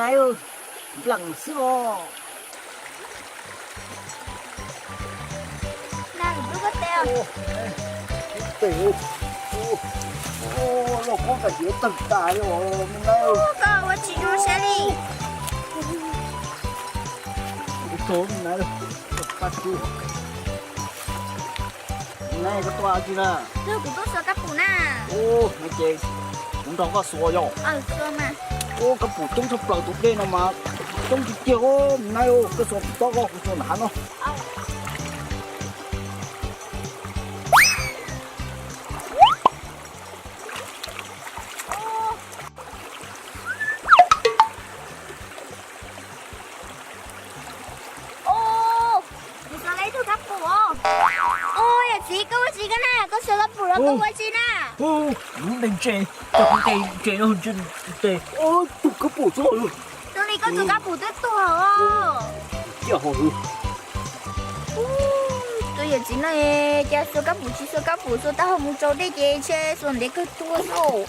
Nplees xwb os. Tes, loj koob tas ces tawg tas li os me nab. Koj ua tsis zoo siab li. Nab, koj tuaj tsi na? Kuv tuaj xuas kab pum na. Ub, no ces kuv nrog koj xuas yom. Ub, kab pum coob tshaj plaws, tus dej no mas coob tiag tiag os me nab. Koj xuas tsis tob, koj, kuv xuas nram hav no. Kuv xuas tau ib tug kab pum os. Ub, yawm txiv, koj ua tsi koj na? Koj xuas kab pum los koj ua tsi na? Lub ntees ntses, cov ntees ntses no ntses, tus kab pum txob lawm. Tus li koj tus kab pum twb tuag os. Cia ho lawm. Tus yawm txiv no cas xuas kab pum tsis xuas kab pum, xuas taub hau mus tsaus dej ces ntshe xuas ntev kawg tuag xwb.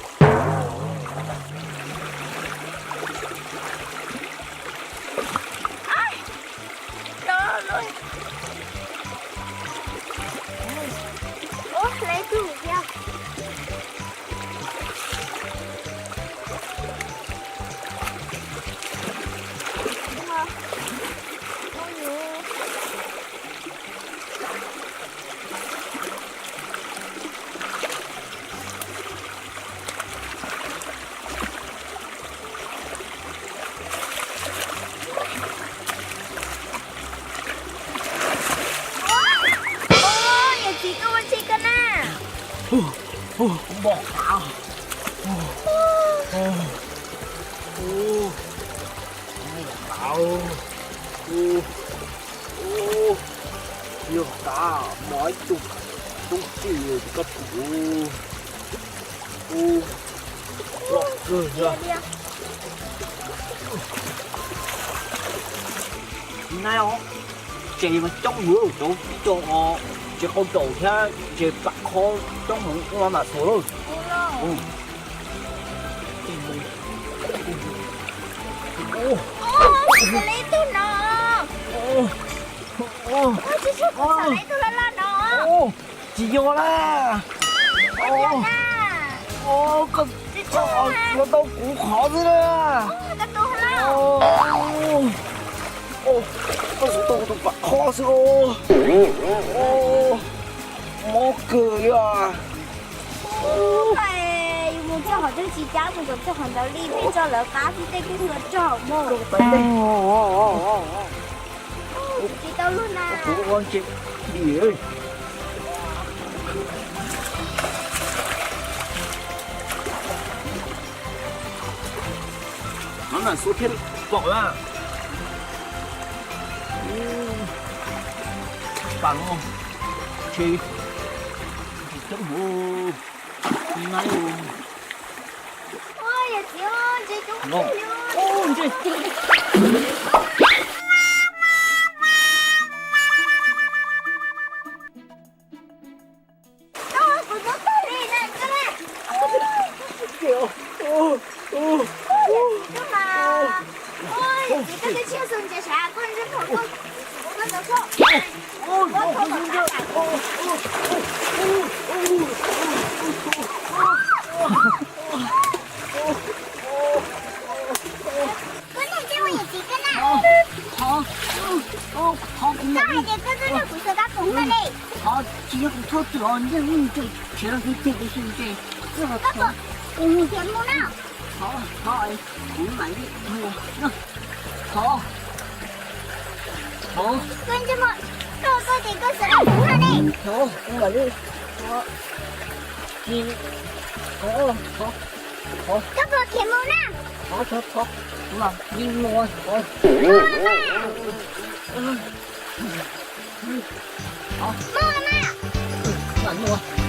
Yawm txiv, koj ua tsi koj na? Kuv npau taws. Yog tas mos ib tug toob txij tus kab pum. Loj kawg thiab. Nab, tsev mas coob yuav cov tib co tsev qau daus thiab tsev pam khob coob heev, ua mam xuas lauj. Ua li tug no. Tsis yog la. Koj xuas tau kuv qhov xwb na. Koj xuas tau kuv tus pam khob xwb. Mob kawg li os. Yus mus txog qhov twg tsis cab mus kom txog qhov ntawd li, peb tso lawv qab xwb tej kuj xuas raug mus. Tsis tau lug na. Mam xuas thiaj pom na. Pas no tsis coob hov. Nab, ntses. Koj nug ntsej muag yawm txiv koj na. Thov, thov, thov kuv mam li. Koj hais tias koj twb nrog kuv xuas kab pum no ne. Thov, tsis yog kuv thov txim os, ntsej muag ntse, khiav los xwb ces kuv xwb ces. Koj puas, kuv mus khiav mus no. Thov, thov, kuv mam li mus. Thov, thov. Koj ntsej muag, koj, koj tias koj xuas kab pum no ne. Thov, kuv mam li. Thov, tsis, thov, thov, thov. Koj puas khiav mus na. Thov, thov, thov, kuv mam li mus, thov. Mus na. Mus na. Mam mus.